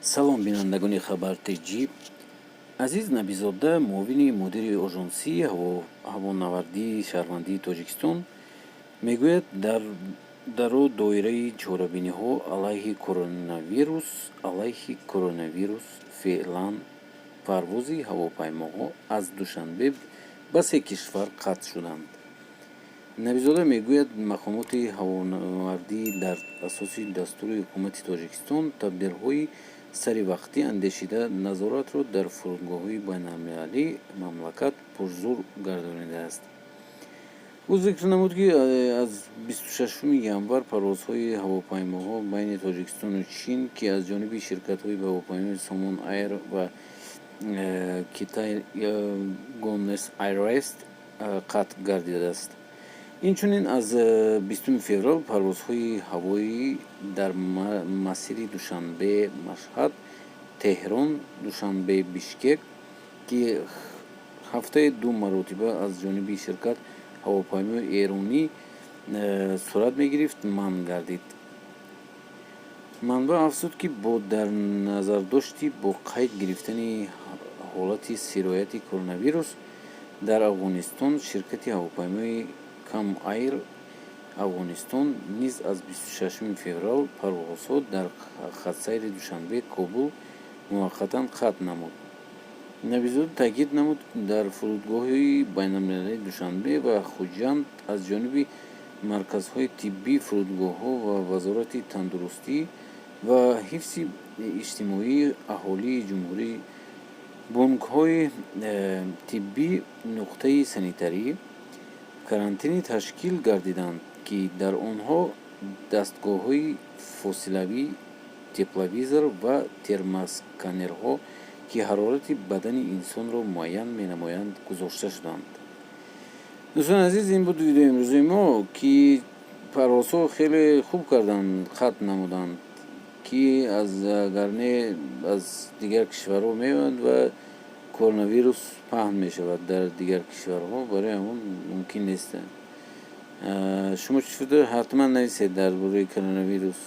Салом, бинандагони Хабар ТЖ. Азиз Набизода, муовини мудири Ожонсии ҳавонавардии шаҳрвандии Тоҷикистон, мегӯяд, дару доираи чорабиниҳо алайҳи коронавирус феълан парвози ҳавопаймоҳо аз Душанбе ба се кишвар қатъ шуданд. Набизода мегӯяд, мақомоти ҳавонавардӣ дар асоси дастури ҳукумати Тоҷикистон тадбирҳои саривақтӣ андешида, назоратро дар фурудгоҳҳои байналмилалии мамлакат пурзӯр гардонидааст. Ӯ зикр намуд, ки аз 26 январ парвозҳои ҳавопаймоҳо байни Тоҷикистону Чин, ки аз ҷониби ширкатҳои ҳавопаймои Сомон Айр ва Китай Гонес Айрвайс қатъ гардидааст. Инчунин аз 20 феврал парвозҳои ҳавоӣ дар масири Душанбе Машҳад, Теҳрон, Душанбе Бишкек, ки ҳафтаи ду маротиба аз ҷониби ширкат ҳавопаймои эронӣ сурат мегирифт, манъ гардид. Манбаъ афзуд, ки бо дар назардошти бо қайд гирифтани ҳолати сирояти коронавирус дар Афғонистон, ширкати ҳавопаймои Кам Айр Афғонистон низ аз 26 феврал парвозҳо дар хатсайри Душанбе Кобул муваққатан қатъ намуд. Набизода таъкид намуд, дар фурудгоҳҳои байналмилалии Душанбе ва Хуҷанд аз ҷониби марказҳои тиббии фурудгоҳҳо ва Вазорати тандурустӣ ва ҳифзи иҷтимоии аҳолии ҷумҳурӣ пунктҳои тиббӣ, нуқтаи санитарӣ, карантинӣ ташкил гардиданд, ки дар онҳо дастгоҳҳои фосилавӣ, тепловизор ва термосканерҳо, ки ҳарорати бадани инсонро муайян менамоянд, гузошта шуданд. Дӯстони азиз, ин буд видеои имрӯзаи мо, ки парвозҳо хеле хуб карданд, қатъ намуданд, ки аз агар не, аз дигар кишварҳо меоянд ва коронавирус паҳн мешавад дар дигар кишварҳо. Барои ҳамон мумкин нест. Шумо чӣ фикр доред? Ҳатман нависед дар бораи коронавирус.